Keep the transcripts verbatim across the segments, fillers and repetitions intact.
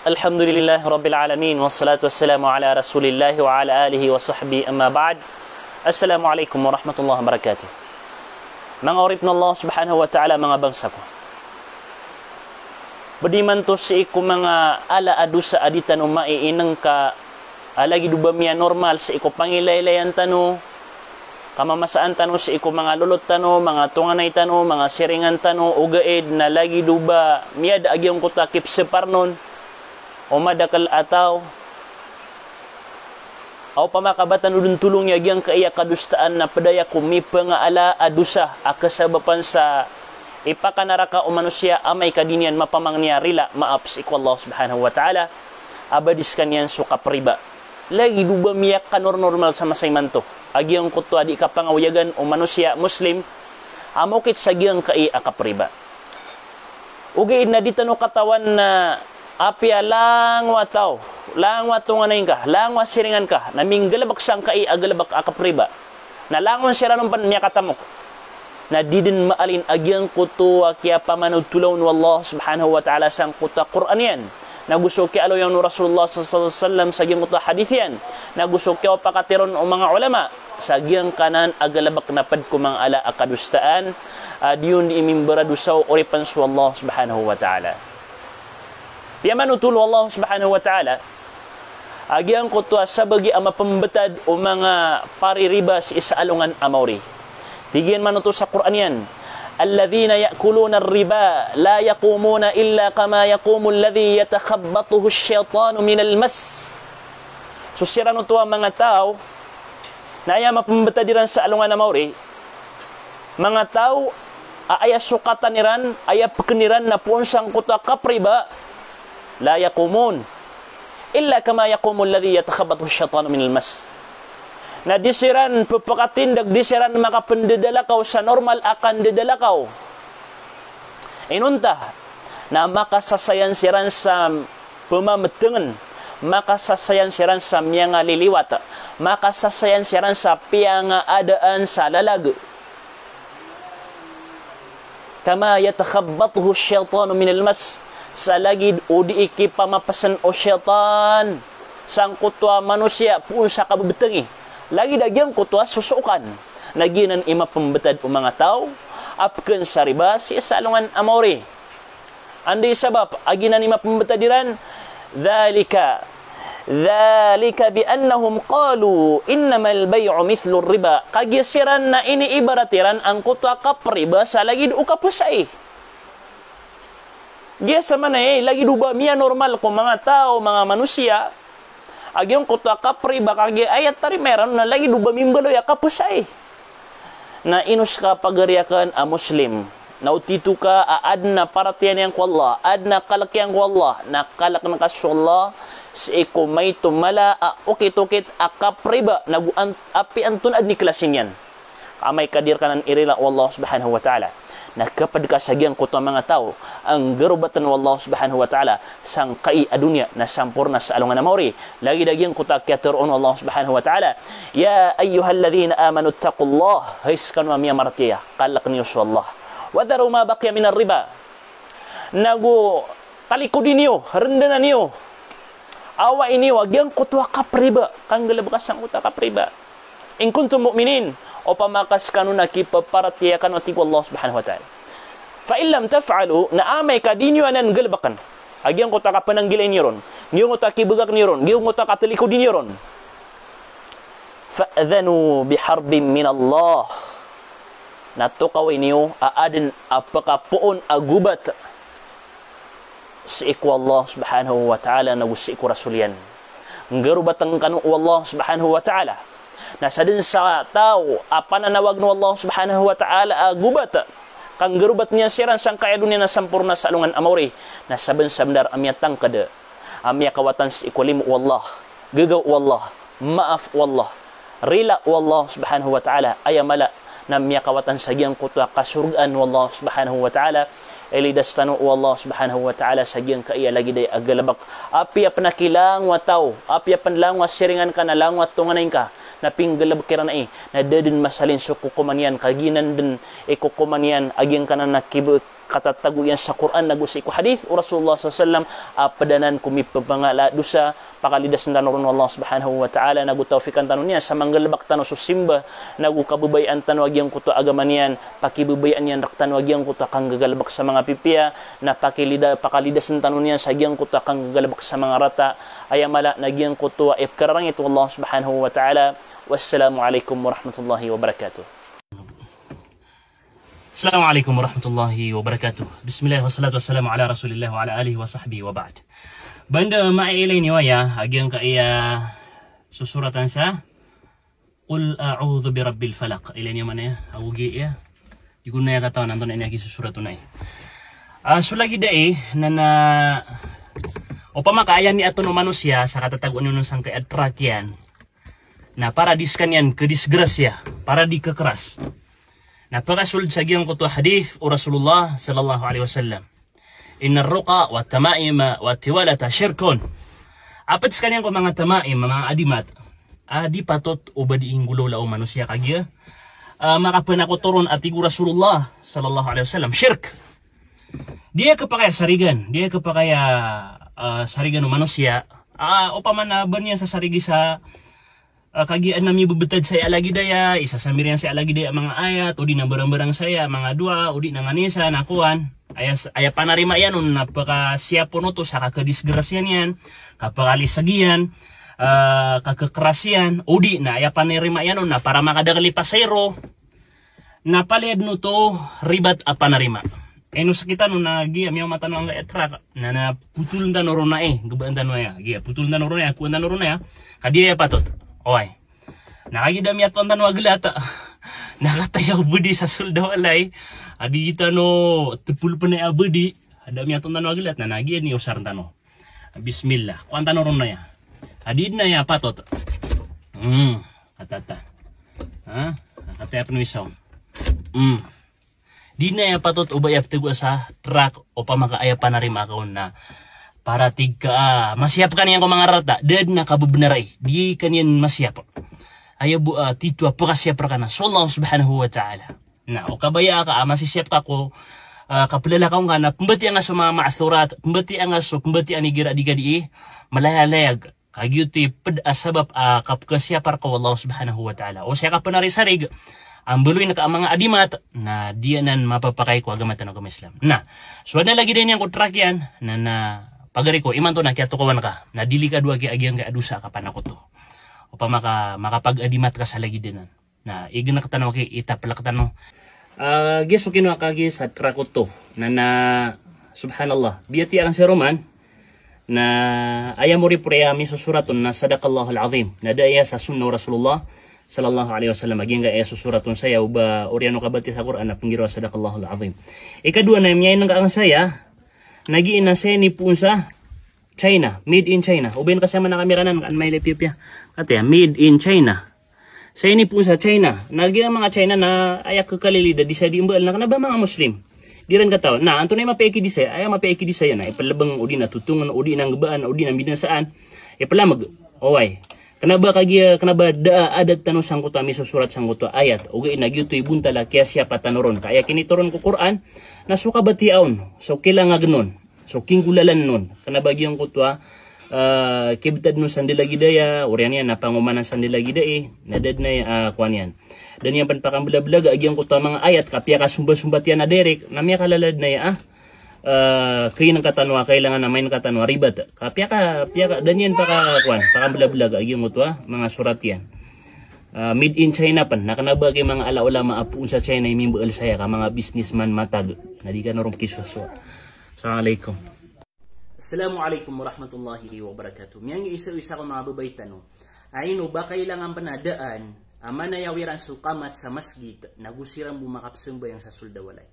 Alhamdulillahi Rabbil Alamin, wassalatu wassalamu ala Rasulillah wa ala alihi wa sahbihi, amma ba'd. Assalamu alaikum warahmatullahi wabarakatuh. Manga oripn o Allah Subhanahu wa Ta'ala, manga bangsa ko. Bediman to sii ko manga ala a dosa a di tano maiinengka, a lagid o ba miyanormal sii ko pangilaylayan tano, kamamasaan tano sii ko manga lolot tano, manga tonganay tano, manga siringan tano, ogaid na lagid o ba miyada a giyangkoto a kipseparnon o madakel a taw. Aw pamakabataan o den tolongi a giyangkaya kadosaan na ped aya ko mipangaala a dosa a kasabapan sa ipakanaraka o manosiya amay ka di niyan mapamangni a rila, maap sii ko Allah Subhanahu wa Ta'ala, a ba di sekaniyan so kapriba. Lagid o ba miyakanornormal sa masa imanto a giyangkoto a di kapangaoyagan o manosiya Muslim a mokit sa giyangkaya a kapriba. Ogaid na di tano katawan na apiya langowa taw, langowa tonganay ngka, langowa siringan ka, na minggalebek sangkai a galebek a kapriba, na langon siran on pen miyakatamok, na di den maalin a giyangkoto a kiyapamanotolaon o Allah Subhanahu wa Ta'ala sangkoto a Qur'an iyan, na go so kiyaaloyan o Rasulullah sallallahu alaihi wasallam sa giyangkoto a hadith iyan, na go so kiyapakatero on o manga ulama. Sa giyangkanan a galebek na ped ko manga ala a kadosaan a di on di imimberadosao oripen so Allah Subhanahu wa Ta'ala. Piyamanotol o Allah Subhanahu wa Ta'ala a giyangkoto a sabagi a mapembetad o manga paririba sii sa alongan a maori. Tig iyan manoto sa Qur'an iyan, "Alladhina ya'kuluna ar-riba la yaqumuna illa kama yaqumu alladhi yatakhabbatuhu ash-shaytanu minal mas." So siran oto a manga taw na aya mapembetad iran sa alongan a maori, manga taw a aya sokatan iran, aya peken iran na poon sangkoto a kapriba, la yaqumun illa kama yaqumu alladhi yatakhabbatuhu ash-shaytanu minal mas. Na di siran pepakatindeg, di siran makapendedalakaw sa normal a kandedalakaw. Inonta na makasasayan siran sa pemametengen, makasasayan siran sa miyangaliliwat, makasasayan siran sa piyangaadaan sa lalag. Kama yatakhabbatuhu ash-shaytanu minal mas, sa lagid o di ikipamapesen o shaytan sangkoto a manosiya poon sa kabebetengi, lagid a giyangkoto a sosokan. Na giyanan i mapembetad o manga taw a peken sa riba sii sa alongan a maori. Anda i sabap a giyanan i mapembetad iran? Dhalika, dhalika bi annahum qalu innamal bay'u mithlu riba. Kagiya siran na iniibarat iran angkoto a kapriba sa lagid o kapesai. Giya sa maana i lagid o ba miyanormal ko manga taw, manga manosiya a giyangkoto a kapriba, kagiya aya tarima iran na lagid o ba mimbaloy a kapesai. Na ino seka pagari aken a Muslim, na o tito ka a aden a paratiyaya niyan ko Allah, aden a kalek iyan ko Allah, na kaleken ka so Allah sii ko maito mala a okit-okit a kapriba, na go an-, apiya antonaa den i klasi niyan. Amay ka di reka nan irila o Allah Subhanahu wa Ta'ala, na kaped ka sa giyangkoto a manga taw a nggarobaten o Allah Subhanahu wa Ta'ala sangkai a doniya na samporna sa alongan a maori. Lagid a giyangkoto a kiyatero on o Allah Subhanahu wa Ta'ala, "Ya ayyuhalladhina amanu ittaqullah," hay sekano a miyamaratiyaya, kalek niyo so Allah. "Wa dharu ma baqiya minar riba." Na go talikodi niyo, rendanan iyo, awai niyo a giyangkoto a kapriba, kanggalebeka sangkoto a kapriba. "In kuntum mu'minin," opama ka sekano na kipeparatiyaya kano, tig o Allah Subhanahu wa Ta'ala. "Fa in lam taf'alu," na amay ka di niyo anan galebeken a giyangkoto a kapananggilai niyo ron, giyangkoto a kibegak niyo ron, giyangkoto a katalikodi niyo ron, "fa'dhanu biharbin minallah," na tokawai niyo a aden a pekapoon a gobat sii ko Allah Subhanahu wa Ta'ala na go sii ko Rasul iyan. Nggarobaten kano o Allah Subhanahu wa Ta'ala. Na saden sa taw a pananawagen o Allah Subhanahu wa Ta'ala a gobat, kanggarobat niyan siran sangkai a doniya na samporna sa alongan a maori, na saben-sabendar a miyatangked a miyakawatan sii ko limo o Allah, gegaw o Allah, maaf o Allah, rila o Allah Subhanahu wa Ta'ala, aya mala na miyakawatan sa giyangkoto a kasorgaan o Allah Subhanahu wa Ta'ala. Ilidas tano o Allah Subhanahu wa Ta'ala sa giyangkaya lagid a galebek. Apiya pen a kilangowa taw, apiya pen langowa siringan ka na langowa tonganay ngka, na pinggalebek iran ai, na da den masalin so kokoman iyan, ka giyanan den i kokoman iyan a giyangkanan a kibe- katatago iyan sa Qur'an nago sii ko hadith o Rasulullah sallallahu alaihi wasallam, a pd anan ko mipapangala a dosa. Pakalidasen tano ron o Allah subhanahu wa ta'ala, nago tawfiqan tano niyan sa manggalebek tano so simba, nago kababayaan tano a giyangkoto a agama niyan, pakibabayaan iyan rektano a giyangkoto a kanggagalebek sa manga pipiya, na pakilida-, pakalidasen tano niyan sa giyangkoto a kanggagalebek sa manga rata, aya mala na giyangkoto a ipkararangit o Allah subhanahu wa ta'ala. Wassalamu alaikum warahmatullahi wabarakatuh. Assalamu alaikum warahmatullahi wabarakatuh. Bismillah, wassalatu wassalamu ala Rasulillah wa ala alihi wa sahbihi wa ba'd. Banda mailay niyo aya, a giyangkaya sosoratan sa Qul a'udhu birabbil falaq. Ilay niyo man aya, ago giya. Di ko na aya katawan antonaa i sosorat on aya. Ah, so lagid aya, na, na, opama ka aya miyatoon o manosiya sa katatagoan iyan sangkai a trak iyan, na para di sekaniyan kadisgrasya, para di kakeras. Na pakasold sa giyangkoto a hadith o Rasulullah sallallahu alaihi wasallam. Innar ruqa wa tamaima wa tiwalata shirkun. A pd sekaniyan ko manga tamaim, manga adimat, a di patot o ba di inggolawla o manosiya kagiya, ah, makapenakotoron a tig o Rasulullah sallallahu alaihi wasallam, shirk. Di aya kepakay a sarigan, di aya kepakay a, ah, sarigan o manosiya. Ah, opama na ba niyan sasarigi sa, ah, kagiya na mibebetad saya lagid aya, isasamir iyan saya lagid aya manga ayat, odi na barang-barang saya, manga doa, odi na nganisa, na kowan. Aya, aya panarima iyan on na pekasiyapon oto sa kakadisgrasya niyan, kapakaliseg iyan, ah, kakekeras iyan, odi na aya panarima iyan on na para makadakel i pasero. Na palaya den oto ribat a panarima. Ino sekitan o na giya miyaoma tano angga a trak. Na, na putol tano ron aya, gebaan tano aya. Giya putol tano ron aya, kowan tano ron aya. Ka di aya patot. Oway. Na kagiya da miyatoon tano a gelat. Na kataya o bedi sa sold a walay. A di tano tepol pen aya a bedi. A da miyatoon tano a gelat. Na, na giya ini osar tano. Bismillah. Kowan tano ron aya. A di den aya patot. Hmm. Katata. Ha? Kataya pen o isa on. Hmm. Di den aya patot o ba aya petegoa sa trak opama ka aya panarima ka on na para tig ka, ah, masiyap ka niyan ko manga rarata, da den a kabebenar aya. Di ka niyan masiyap. Aya bo, ah, tito a pekasiyap reka na so Allah subhanahu wa ta'ala. Na, o kabaya ka, ah, masisiyap ka ko, ah, kapelalakaw ngka na pembatiya ngka so manga ma'thurat, pembatiya ngka so, pembatiya igira di ka di, eh, malayalayag. Kagiya oto i ped a sabap a kapekasiyapa reka o Allah subhanahu wa ta'ala. O siya ka pen a risarig, a mbaloy ngka a manga adimat, na di anan mapapakay ko agama tano a agama Islam. Na, so aden a lagid iyan ko trak iyan, na, na, pagari ko, imanto na kiyatokawan ka, na delikado a giya a giyangkai a dosa a kapanakoto. Opama ka makapagadimat ka sa lagid anan. Na, igenek tano ki, itaplek tano. Ah, giya so kinowa ka giya sa trak oto. Na, na, subhanallah. Biyatiya aken si Roman. Na, aya moripori a misosorat on na sadaqallahul azim. Na, da aya sa sunnah o Rasulullah sallallahu alaihi wasallam. A giyangkai a sosorat on saya o ba oriyan o kabatiya sa Qur'an na penggiraw a sadaqallahul azim. Ikadowa na miyaineng ka aken saya. Na giya na saya inipoon sa China, made in China. O ba iyan ka saya man a kamera anan, ka an mailay piyapiya. Kataya, made in China. Saya inipoon sa China. Na giya manga China na aya kekalilid a di saya di mbaal na kena ba manga Muslim. Di iran katawan. Na, antonaa i mapiya i kidisaya, aya mapiya i kidisaya na ipelebeng, odi na totongen, odi na ngebaan, odi na binasaan. Ipelameg. Oway. Kena ba kagiya, kena ba da a adat tano sangkoto a misosorat sangkoto a ayat. Ogaid na giyoto i bontal a kiyasiyapa tano ron. Ka aya kinitoron ko Qur'an, na so kabatiya on, so kilangagen on. So kinggolalan on, kena ba giyangkoto a, ah, kibetad on sa ndilagid aya, oriyan iyan na pangomanan sa ndilagid aya, na da den aya, ah, kowan iyan. Da niyan pen pakambelabelaga a giyangkoto a manga ayat, ka piyakasombasombat iyan a direct, na miyakalala den aya, ah, ah, kaineng ka tano a, kailangan a maineng ka tano a ribat. Ka piyaka, piyaka, da niyan paka, kowan, pakambelabelaga a giyangkoto a manga sorat iyan. Ah, made in China pen, na kena ba giya manga ala ulama a poon sa China i mimbaal saya ka manga businessman matag. Na di kano ron kisosowa. Assalamu alaikum. Assalamu alaikum warahmatullahi wabarakatuh. Miyanggiisa-isa ko manga babay tano a ino ba kailangan pen a daan a manayaw iran so kamat sa masgit, nago siran bo makapsambayang sa sold a walay.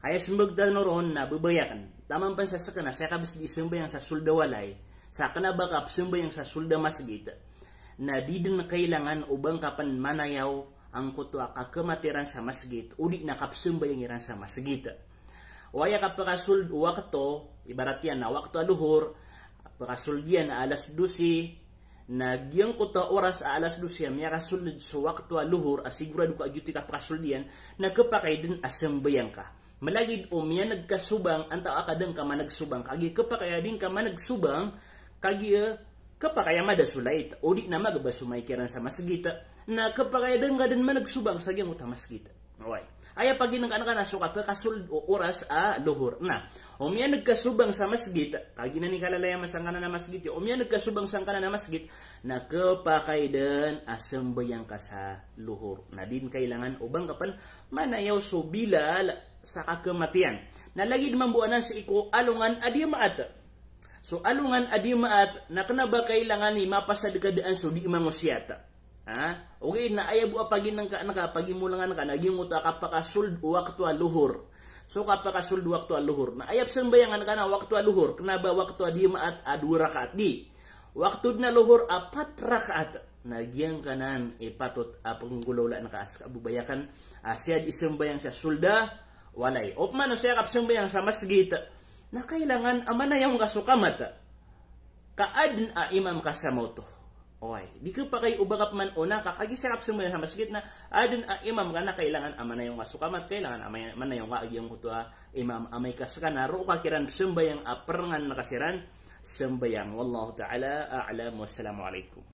Aya sembag tano ron na babay aken, taman pen sa seken a saya ka bes di sambayang sa sold a walay, sa kena ba kapsambayang sa sold a masgit, na di den kailangan o ba ngka pen manayaw angkoto a kakamat iran sa masgit, odi na kapsambayang iran sa masgit. O aya kapakasold o wakto, ibarat iyan na wakto a lohor, pakasold iyan a alas dose, na giyangkoto a oras a alas dose a miyakasold so wakto a lohor a sigurado ka giyoto i kapakasold iyan, na kepakay den a sambayang ka. Malagid o miyan'g ka so bang, antaa ka dn ka man'g so bang, kagiya khapakay a dn ka man'g so bang, kagiya khapakay a mada so lait, o di na magba so maik iran sa masgit, na khapakay a dn ka dn man'g so bang sa giyangkoto a masgit. Oway. Aya pagin'gka na so kapakasold o oras a lohor. Na o miyan'g ka so bang sa masgit, kagiya na ikalalaya man sangkanan a masgit, o miyan'g ka so bang sangkanan a masgit, na khapakay dn a sambayang ka sa lohor. Na di dn kailangan o ba ngka pn manayaw so bilal sa kakhamatiyan. Na lagid mambo anan sii ko alongan a Diyamaat. So alongan a Diyamaat, na kna ba kailangan i mapasad ka daan so di mangosiyat. Ha? Ogaid na aya bo a pagin'gka, na ka pagimolangan ka na giyangkoto a kapakasold o wakto a lohor. So kapakasold o wakto a lohor. Na aya pzambayangan ka na wakto a lohor, kna ba wakto a Diyamaat a dowa rakaat di. Wakto dn a lohor a pat rakaat. Na giyangkanan i patot a pnggolawlaan ka a ska bo ba aya kan a siyad i sambayang sa sold a walay. Opama na saya ka pzambayang sa masgit, na kailangan a manayaw ngka so kamat. Ka adn a imam ka sa maoto. Oway, di khapakay o ba ngka pman ona ka kagiya saya ka pzambayang sa masgit na adn a imam ka, na kailangan a manayaw ngka so kamat, kailangan a may-, manayaw ngka a giyangkoto a imam amay ka ska na roo ka kiran pzambayang a prngan ka siran sambayang. Wallahu ta'ala a'lam. Wassalamu alaikum.